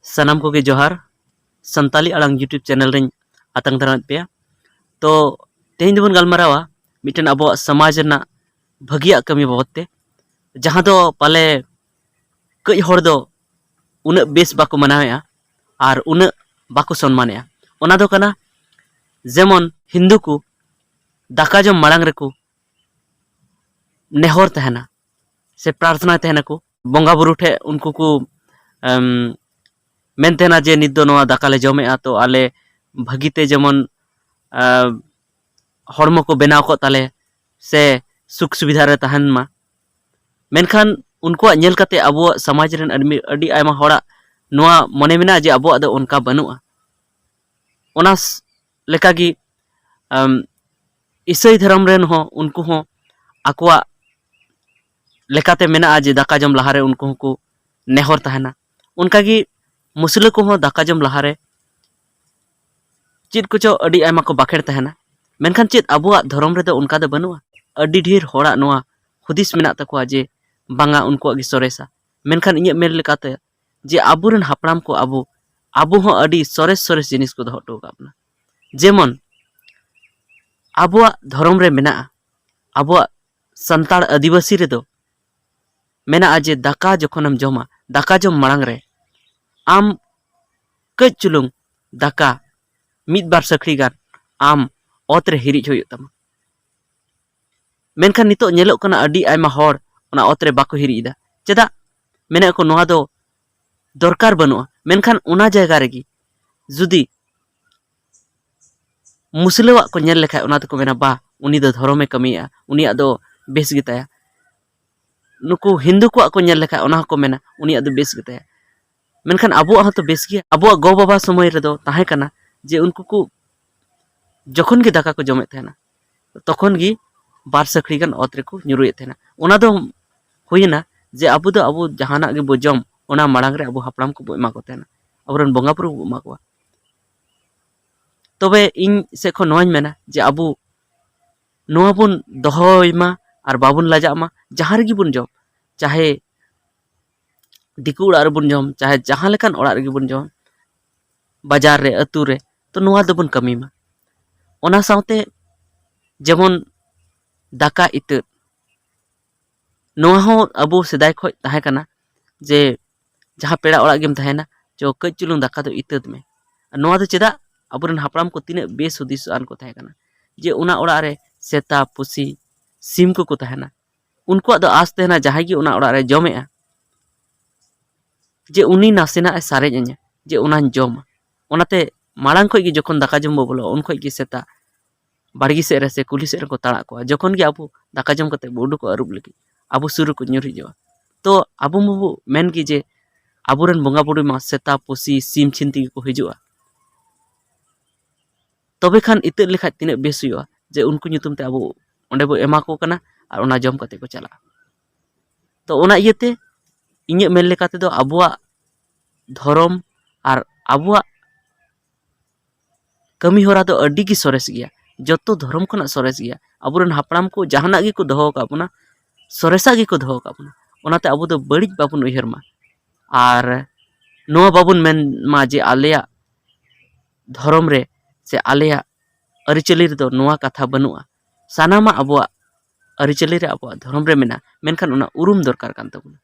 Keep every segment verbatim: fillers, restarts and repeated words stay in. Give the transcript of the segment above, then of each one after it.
ᱥᱟᱱᱟᱢ ᱠᱚᱜᱮ ᱡᱚᱦᱟᱨ᱾ ᱥᱟᱱᱛᱟᱞᱤ ᱟᱲᱟᱝ YouTube ᱪᱮᱱᱮᱞ ᱨᱮᱧ ᱟᱛᱟᱝ ᱫᱟᱨᱟᱢᱮᱫ ᱯᱮᱭᱟ᱾ ᱛᱚ, ᱛᱮᱦᱮᱧ ᱫᱚᱵᱚᱱ ᱜᱟᱞᱢᱟᱨᱟᱣᱟ ᱢᱤᱫᱴᱮᱱ ᱟᱵᱚᱣᱟᱜ ᱥᱚᱢᱟᱡᱽ ᱨᱮᱱᱟᱜ ᱵᱷᱟᱹᱜᱤᱭᱟᱜ ᱠᱟᱹᱢᱤ ᱵᱟᱵᱚᱫ ᱛᱮ, ᱡᱟᱦᱟᱸ ᱫᱚ ᱯᱟᱞᱮ ᱠᱟᱹᱡ ᱦᱚᱲ ᱫᱚ ᱩᱱᱟᱹᱜ ᱵᱮᱥ ᱵᱟᱠᱚ ᱢᱟᱱᱟᱣᱮᱫᱼᱟ ᱟᱨ ᱩᱱᱟᱹᱜ ᱵᱟᱠᱚ ᱥᱚᱱᱢᱟᱱᱮᱫᱼᱟ᱾ ᱚᱱᱟ ᱫᱚ ᱠᱟᱱᱟ, ᱡᱮᱢᱚᱱ ᱦᱤᱱᱫᱩ ᱠᱚ ᱫᱟᱠᱟ ᱡᱚᱢ ᱢᱟᱲᱟᱝ ᱨᱮᱠᱚ ᱱᱮᱦᱚᱨ ᱛᱟᱦᱮᱱᱟ ᱥᱮ ᱯᱨᱟᱨᱛᱷᱱᱟ ᱛᱟᱦᱮᱱᱟᱠᱚ ᱵᱚᱸᱜᱟ ᱵᱩᱨᱩ ᱴᱷᱮᱱ᱾ ᱩᱱᱠᱩ ᱠᱚ, ᱮᱢ, ᱢᱮᱱ ᱛᱟᱦᱮᱱᱟ ᱡᱮ, "ᱱᱤᱛ ᱫᱚ ᱱᱚᱣᱟ ᱫᱟᱠᱟ ᱞᱮ ᱡᱚᱢᱮᱜᱼᱟ, ᱛᱚ ᱟᱞᱮ ᱵᱷᱟᱹᱜᱤᱛᱮ ᱡᱮᱢᱚᱱ, ᱟᱸ, ᱦᱚᱲᱢᱚ ᱠᱚ ᱵᱮᱱᱟᱣ ᱠᱚᱜ ᱛᱟᱞᱮ ᱥᱮ ᱥᱩᱠ ᱥᱩᱵᱤᱫᱷᱟ ᱨᱮ ᱛᱟᱦᱮᱱ ᱢᱟ᱾" ᱢᱮᱱᱠᱷᱟᱱ ᱩᱱᱠᱩᱣᱟᱜ ᱧᱮᱞ ᱠᱟᱛᱮ ᱟᱵᱚᱣᱟᱜ ᱥᱚᱢᱟᱡᱽ ᱨᱮᱱ ᱟᱹᱰᱤ, ᱟᱹᱰᱤ ᱟᱭᱢᱟ ᱦᱚᱲᱟᱜ ᱱᱚᱣᱟ ᱢᱚᱱᱮ ᱢᱮᱱᱟᱜᱼᱟ ᱡᱮ ᱟᱵᱚᱣᱟᱜ ᱫᱚ ᱚᱱᱠᱟ ᱵᱟᱹᱱᱩᱜᱼᱟ᱾ ᱚᱱᱟ ᱥ-, ᱞᱮᱠᱟᱜᱮ, ᱟᱢ, ᱤᱥᱟᱹᱭ ᱫᱷᱚᱨᱚᱢ ᱨᱮᱱ ᱦᱚᱸ, ᱩᱱᱠᱩ ᱦᱚᱸ ᱟᱠᱚᱣᱟᱜ ᱞᱮᱠᱟᱛᱮ ᱢᱮᱱᱟᱜᱼᱟ ᱡᱮ ᱫᱟᱠᱟ ᱡᱚᱢ ᱞᱟᱦᱟᱨᱮ ᱩᱱᱠᱩ ᱦᱚᱸᱠᱚ ᱱᱮᱦᱚᱨ ᱛᱟᱦᱮᱱᱟ᱾ ᱚᱱᱠᱟᱜᱮ ᱢᱩᱥᱞᱟᱹ ᱠᱚᱦᱚᱸ ᱫᱟᱠᱟ ᱡᱚᱢ ᱞᱟᱦᱟᱨᱮ ᱪᱮᱫ ᱠᱚᱪᱚ ᱟᱹᱰᱤ ᱟᱭᱢᱟ ᱠᱚ ᱵᱟᱠᱷᱮᱲ ᱛᱟᱦᱮᱱᱟ᱾ ᱢᱮᱱᱠᱷᱟᱱ ᱪᱮᱫ ᱟᱵᱚᱣᱟᱜ ᱫᱷᱚᱨᱚᱢ ᱨᱮᱫᱚ ᱚᱱᱠᱟ ᱫᱚ ᱵᱟᱹᱱᱩᱜᱼᱟ? ᱟᱹᱰᱤ ᱰᱷᱮᱨ ᱦᱚᱲᱟᱜ ᱱᱚᱣᱟ ᱦᱩᱫᱤᱥ ᱢᱮᱱᱟᱜ ᱛᱟᱠᱚᱣᱟ ᱡᱮ ᱵᱟᱝᱟ, ᱩᱱᱠᱩᱣᱟᱜ ᱜᱮ ᱥᱚᱨᱮᱥᱟ᱾ ᱢᱮᱱᱠᱷᱟᱱ ᱤᱧᱟᱹᱜ ᱢᱮᱱ ᱞᱮᱠᱟᱛᱮ, ᱡᱮ ᱟᱵᱚᱨᱮᱱ ᱦᱟᱯᱲᱟᱢ ᱠᱚ ᱟᱵᱚ, ᱟᱵᱚ ᱦᱚᱸ ᱟᱹᱰᱤ ᱥᱚᱨᱮᱥ ᱥᱚᱨᱮᱥ ᱡᱤᱱᱤᱥ ᱠᱚ ᱫᱚᱦᱚ ᱦᱚᱴᱚ ᱟᱠᱟᱫ ᱵᱚᱱᱟ᱾ ᱡᱮᱢᱚᱱ ᱟᱵᱚᱣᱟᱜ ᱫᱷᱚᱨᱚᱢ ᱨᱮ ᱢᱮᱱᱟᱜᱼᱟ, ᱟᱵᱚᱣᱟᱜ ᱥᱟᱱᱛᱟᱲ ᱟᱹᱫᱤᱵᱟᱹᱥᱤ ᱨᱮᱫᱚ ᱢᱮᱱᱟᱜᱼᱟ ᱡᱮ ᱫᱟᱠᱟ ᱡᱚᱠᱷᱚᱱᱮᱢ ᱡᱚᱢᱟ, ᱫᱟᱠᱟ ᱡᱚᱢ ᱢᱟᱲᱟᱝ ᱨᱮ ᱟᱢ ᱠᱟᱹᱡ ᱪᱩᱞᱩᱝ ᱫᱟᱠᱟ ᱢᱤᱫ ᱵᱟᱨ ᱥᱟᱹᱠᱷᱲᱤ ᱜᱟᱱ ᱟᱢ ᱚᱛ ᱨᱮ ᱦᱤᱨᱤᱡ ᱦᱩᱭᱩᱜ ᱛᱟᱢᱟ᱾ ᱢᱮᱱᱠᱷᱟᱱ ᱱᱤᱛᱚᱜ ᱧᱮᱞᱚᱜ ᱠᱟᱱᱟ ᱟᱹᱰᱤ ᱟᱭᱢᱟ ᱦᱚᱲ ᱚᱱᱟ ᱚᱛ ᱨᱮ ᱵᱟᱠᱚ ᱦᱤᱨᱤᱡ ᱮᱫᱟ᱾ ᱪᱮᱫᱟᱜ? ᱢᱮᱱᱮᱫ ᱠᱚ ᱱᱚᱣᱟ ᱫᱚ ᱫᱚᱨᱠᱟᱨ ᱵᱟᱹᱱᱩᱜᱼᱟ᱾ ᱢᱮᱱᱠᱷᱟᱱ ᱚᱱᱟ ᱡᱟᱭᱜᱟ ᱨᱮᱜᱮ ᱡᱩᱫᱤ ᱢᱩᱥᱞᱟᱹᱣᱟᱜ ᱠᱚ ᱧᱮᱞ ᱞᱮᱠᱷᱟᱡ, ᱚᱱᱟ ᱛᱮᱠᱚ ᱢᱮᱱᱟ, "ᱵᱟ, ᱩᱱᱤ ᱫᱚ ᱫᱷᱚᱨᱚᱢᱮ ᱠᱟᱹᱢᱤᱭᱮᱫᱼᱟ, ᱩᱱᱤᱭᱟᱜ ᱫᱚ ᱵᱮᱥ ᱜᱮᱛᱟᱭᱟ᱾" ᱱᱩᱠᱩ ᱦᱤᱱᱫᱩ ᱠᱚᱣᱟᱜ ᱠᱚ ᱧᱮᱞ ᱞᱮᱠᱷᱟᱡ, ᱚᱱᱟ ᱦᱚᱸᱠᱚ ᱢᱮᱱᱟ, "ᱩᱱᱤᱭᱟᱜ ᱫᱚ ᱵᱮᱥ ᱜᱮᱛᱟᱭᱟ᱾" ᱢᱮᱱᱠᱷᱟᱱ ᱟᱵᱚᱣᱟᱜ ᱦᱚᱸᱛᱚ ᱵᱮᱥ ᱜᱮᱭᱟ᱾ ᱟᱵᱚᱣᱟᱜ ᱜᱚ-ᱵᱟᱵᱟ ᱥᱚᱢᱚᱭ ᱨᱮᱫᱚ ᱛᱟᱦᱮᱸ ᱠᱟᱱᱟ ᱡᱮ ᱩᱱᱠᱩ ᱠᱚ ᱡᱚᱠᱷᱚᱱ ᱜᱮ ᱫᱟᱠᱟ ᱠᱚ ᱡᱚᱢᱮᱫ ᱛᱟᱦᱮᱱᱟ, ᱛᱚᱠᱷᱚᱱ ᱜᱮ ᱵᱟᱨ ᱥᱟᱹᱠᱷᱲᱤ ᱜᱟᱱ ᱚᱛ ᱨᱮᱠᱚ ᱧᱩᱨᱩᱭᱮᱫ ᱛᱟᱦᱮᱱᱟ᱾ ᱚᱱᱟ ᱫᱚ ᱦᱩᱭᱮᱱᱟ ᱡᱮ ᱟᱵᱚ ᱫᱚ ᱟᱵᱚ ᱡᱟᱦᱟᱱᱟᱜ ᱜᱮᱵᱚ ᱡᱚᱢ, ᱚᱱᱟ ᱢᱟᱲᱟᱝ ᱨᱮ ᱟᱵᱚ ᱦᱟᱯᱲᱟᱢ ᱠᱚᱵᱚ ᱮᱢᱟ ᱠᱚ ᱛᱟᱦᱮᱱᱟ, ᱟᱵᱚᱨᱮᱱ ᱵᱚᱸᱜᱟ ᱵᱩᱨᱩ ᱵᱚ ᱮᱢᱟ ᱠᱚᱣᱟ᱾ ᱛᱚᱵᱮ ᱤᱧ ᱥᱮᱫ ᱠᱷᱚᱱ ᱱᱚᱣᱟᱧ ᱢᱮᱱᱟ ᱡᱮ ᱟᱵᱚ ᱱᱚᱣᱟ ᱵᱚᱱ ᱫᱚᱦᱚᱭ ᱢᱟ ᱟᱨ ᱵᱟᱵᱚᱱ ᱞᱟᱡᱟᱜ ᱢᱟ, ᱡᱟᱦᱟᱸ ᱨᱮᱜᱮ ᱵᱚᱱ ᱡᱚᱢ, ᱪᱟᱦᱮ ᱫᱤᱠᱩ ᱚᱲᱟᱜ ᱨᱮᱵᱚᱱ ᱡᱚᱢ, ᱪᱟᱦᱮ ᱡᱟᱦᱟᱸ ᱞᱮᱠᱟᱱ ᱚᱲᱟᱜ ᱨᱮᱜᱮ ᱵᱚᱱ ᱡᱚᱢ, ᱵᱟᱡᱟᱨ ᱨᱮ, ᱟᱹᱛᱩ ᱨᱮ, ᱛᱚ ᱱᱚᱣᱟ ᱫᱚᱵᱚᱱ ᱠᱟᱹᱢᱤ ᱢᱟ᱾ ᱚᱱᱟ ᱥᱟᱶᱛᱮ ᱡᱮᱢᱚᱱ ᱫᱟᱠᱟ ᱤᱛᱟᱹᱫ, ᱱᱚᱣᱟ ᱦᱚᱸ ᱟᱵᱚ ᱥᱮᱫᱟᱭ ᱠᱷᱚᱱ ᱛᱟᱦᱮᱸ ᱠᱟᱱᱟ ᱡᱮ ᱡᱟᱦᱟᱸ ᱯᱮᱲᱟ ᱚᱲᱟᱜ ᱜᱮᱢ ᱛᱟᱦᱮᱱᱟ, ᱪᱚ ᱠᱟᱹᱡ ᱪᱩᱞᱩᱝ ᱫᱟᱠᱟ ᱫᱚ ᱤᱛᱟᱹᱫ ᱢᱮ᱾ ᱟᱨ ᱱᱚᱣᱟ ᱫᱚ ᱪᱮᱫᱟᱜ? ᱟᱵᱚᱨᱮᱱ ᱦᱟᱯᱲᱟᱢ ᱠᱚ ᱛᱤᱱᱟᱹᱜ ᱵᱮᱥ ᱦᱩᱫᱤᱥ ᱟᱱ ᱠᱚ ᱛᱟᱦᱮᱸ ᱠᱟᱱᱟ ᱡᱮ ᱚᱱᱟ ᱚᱲᱟᱜ ᱨᱮ ᱥᱮᱛᱟ, ᱯᱩᱥᱤ, ᱥᱤᱢ ᱠᱚᱠᱚ ᱛᱟᱦᱮᱱᱟ, ᱩᱱᱠᱩᱣᱟᱜ ᱫᱚ ᱟᱸᱥ ᱛᱟᱦᱮᱱᱟ ᱡᱟᱦᱟᱸᱭ ᱜᱮ ᱚᱱᱟ ᱚᱲᱟᱜ ᱨᱮ ᱡᱚᱢᱮᱜᱼᱟ ᱡᱮ ᱩᱱᱤ ᱱᱟᱥᱮᱱᱟᱜ ᱮ ᱥᱟᱨᱮᱡ ᱟᱹᱧᱟ, ᱡᱮ ᱚᱱᱟᱧ ᱡᱚᱢᱟ᱾ ᱚᱱᱟᱛᱮ ᱢᱟᱲᱟᱝ ᱠᱷᱚᱱ ᱜᱮ ᱡᱚᱠᱷᱚᱱ ᱫᱟᱠᱟ ᱡᱚᱢ ᱵᱚ ᱵᱚᱞᱚᱜᱼᱟ, ᱩᱱ ᱠᱷᱚᱱ ᱜᱮ ᱥᱮᱛᱟ ᱵᱟᱲᱜᱮ ᱥᱮᱫ ᱨᱮ ᱥᱮ ᱠᱩᱞᱦᱤ ᱥᱮᱫ ᱨᱮᱠᱚ ᱛᱟᱲᱟᱜ ᱠᱚᱣᱟ᱾ ᱡᱚᱠᱷᱚᱱ ᱜᱮ ᱟᱵᱚ ᱫᱟᱠᱟ ᱡᱚᱢ ᱠᱟᱛᱮ ᱵᱚ ᱩᱰᱩᱠᱚᱜᱼᱟ ᱟᱹᱨᱩᱵ ᱞᱟᱹᱜᱤᱫ, ᱟᱵᱚ ᱥᱩᱨ ᱨᱮᱠᱚ ᱧᱩᱨ ᱦᱤᱡᱩᱜᱼᱟ᱾ ᱛᱚ ᱟᱵᱚ ᱢᱟᱵᱚ ᱢᱮᱱ ᱜᱮ ᱡᱮ ᱟᱵᱚᱨᱮᱱ ᱵᱚᱸᱜᱟ ᱵᱩᱨᱩ ᱢᱟ ᱥᱮᱛᱟ, ᱯᱩᱥᱤ, ᱥᱤᱢ ᱪᱷᱤᱱ ᱛᱮᱜᱮ ᱠᱚ ᱦᱤᱡᱩᱜᱼᱟ᱾ ᱛᱚᱵᱮ ᱠᱷᱟᱱ ᱤᱛᱟᱹᱫ ᱞᱮᱠᱷᱟᱡ ᱛᱤᱱᱟᱹᱜ ᱵᱮᱥ ᱦᱩᱭᱩᱜᱼᱟ, ᱡᱮ ᱩᱱᱠᱩ ᱧᱩᱛᱩᱢ ᱛᱮ ᱟᱵᱚ ᱚᱸᱰᱮ ᱵᱚ ᱮᱢᱟ ᱠᱚ ᱠᱟᱱᱟ ᱟᱨ ᱚᱱᱟ ᱡᱚᱢ ᱠᱟᱛᱮ ᱠᱚ ᱪᱟᱞᱟᱜᱼᱟ᱾ ᱛᱚ ᱚᱱᱟ ᱤᱭᱟᱹᱛᱮ ᱤᱧᱟᱹᱜ ᱢᱮᱱ ᱞᱮᱠᱟ ᱛᱮᱫᱚ ᱟᱵᱚᱣᱟᱜ ᱫᱷᱚᱨᱚᱢ ᱟᱨ ᱟᱵᱚᱣᱟᱜ ᱠᱟᱹᱢᱤ ᱦᱚᱨᱟ ᱫᱚ ᱟᱹᱰᱤ ᱜᱮ ᱥᱚᱨᱮᱥ ᱜᱮᱭᱟ, ᱡᱚᱛᱚ ᱫᱷᱚᱨᱚᱢ ᱠᱷᱚᱱᱟᱜ ᱥᱚᱨᱮᱥ ᱜᱮᱭᱟ᱾ ᱟᱵᱚᱨᱮᱱ ᱦᱟᱯᱲᱟᱢ ᱠᱚ ᱡᱟᱦᱟᱱᱟᱜ ᱜᱮᱠᱚ ᱫᱚᱦᱚ ᱟᱠᱟᱫ ᱵᱚᱱᱟ, ᱥᱚᱨᱮᱥᱟᱜ ᱜᱮᱠᱚ ᱫᱚᱦᱚ ᱟᱠᱟᱫ ᱵᱚᱱᱟ᱾ ᱚᱱᱟᱛᱮ ᱟᱵᱚ ᱫᱚ ᱵᱟᱹᱲᱤᱡ ᱵᱟᱵᱚᱱ ᱩᱭᱦᱟᱹᱨ ᱢᱟ᱾ ᱟᱨ ᱱᱚᱣᱟ ᱵᱟᱵᱚᱱ ᱢᱮᱱ ᱢᱟ ᱡᱮ ᱟᱞᱮᱭᱟᱜ ᱫᱷᱚᱨᱚᱢ ᱨᱮ ᱥᱮ ᱟᱞᱮᱭᱟᱜ ᱟᱹᱨᱤᱪᱟᱹᱞᱤ ᱨᱮᱫᱚ ᱱᱚᱣᱟ ᱠᱟᱛᱷᱟ ᱵᱟᱹᱱᱩᱜᱼᱟ᱾ ᱥᱟᱱᱟᱢᱟᱜ ᱟᱵᱚᱣᱟᱜ ᱟᱹᱨᱤᱪᱟᱹᱞᱤ ᱨᱮ, ᱟᱵᱚᱣᱟᱜ ᱫᱷᱚᱨᱚᱢ ᱨᱮ ᱢᱮᱱᱟᱜᱼᱟ, ᱢᱮᱱᱠᱷᱟᱱ ᱚᱱᱟ ᱩᱨᱩᱢ ᱫᱚᱨᱠᱟᱨ ᱠᱟᱱ ᱛᱟᱵᱚᱱᱟ᱾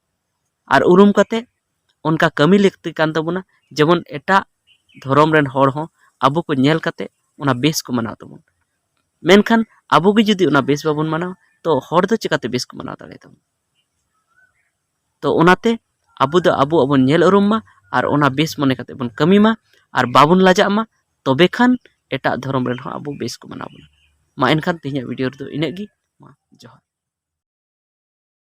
ᱟᱨ ᱩᱨᱩᱢ ᱠᱟᱛᱮ ᱚᱱᱠᱟ ᱠᱟᱹᱢᱤ ᱞᱟᱹᱠᱛᱤ ᱠᱟᱱ ᱛᱟᱵᱚᱱᱟ, ᱡᱮᱢᱚᱱ ᱮᱴᱟᱜ ᱫᱷᱚᱨᱚᱢ ᱨᱮᱱ ᱦᱚᱲ ᱦᱚᱸ ᱟᱵᱚ ᱠᱚ ᱧᱮᱞ ᱠᱟᱛᱮ ᱚᱱᱟ ᱵᱮᱥ ᱠᱚ ᱢᱟᱱᱟᱣ ᱛᱟᱵᱚᱱ᱾ ᱢᱮᱱᱠᱷᱟᱱ ᱟᱵᱚ ᱜᱮ ᱡᱩᱫᱤ ᱚᱱᱟ ᱵᱮᱥ ᱵᱟᱵᱚᱱ ᱢᱟᱱᱟᱣᱟ, ᱛᱚ ᱦᱚᱲ ᱫᱚ ᱪᱤᱠᱟᱹᱛᱮ ᱵᱮᱥ ᱠᱚ ᱢᱟᱱᱟᱣ ᱫᱟᱲᱮᱭᱟᱛᱟᱵᱚᱱᱟ? ᱛᱚ ᱚᱱᱟᱛᱮ ᱟᱵᱚ ᱫᱚ ᱟᱵᱚᱣᱟᱜ ᱵᱚᱱ ᱧᱮᱞ ᱩᱨᱩᱢ ᱢᱟ ᱟᱨ ᱚᱱᱟ ᱵᱮᱥ ᱢᱚᱱᱮ ᱠᱟᱛᱮ ᱵᱚᱱ ᱠᱟᱹᱢᱤ ᱢᱟ ᱟᱨ ᱵᱟᱵᱚᱱ ᱞᱟᱡᱟᱜ ᱢᱟ᱾ ᱛᱚᱵᱮ ᱠᱷᱟᱱ ᱮᱴᱟᱜ ᱫᱷᱚᱨᱚᱢ ᱨᱮᱱ ᱦᱚᱸ ᱟᱵᱚ ᱵᱮᱥ ᱠᱚ ᱢᱟᱱᱟᱣ ᱵᱚᱱᱟ᱾ ᱢᱟ ᱮᱱᱠᱷᱟᱱ ᱛᱮᱦᱮᱧᱟᱜ ᱵᱷᱤᱰᱤᱭᱳ ᱨᱮᱫᱚ ᱤᱱᱟᱹᱜ ᱜᱮ᱾ ᱢᱟ ᱡᱚᱦᱟᱨ᱾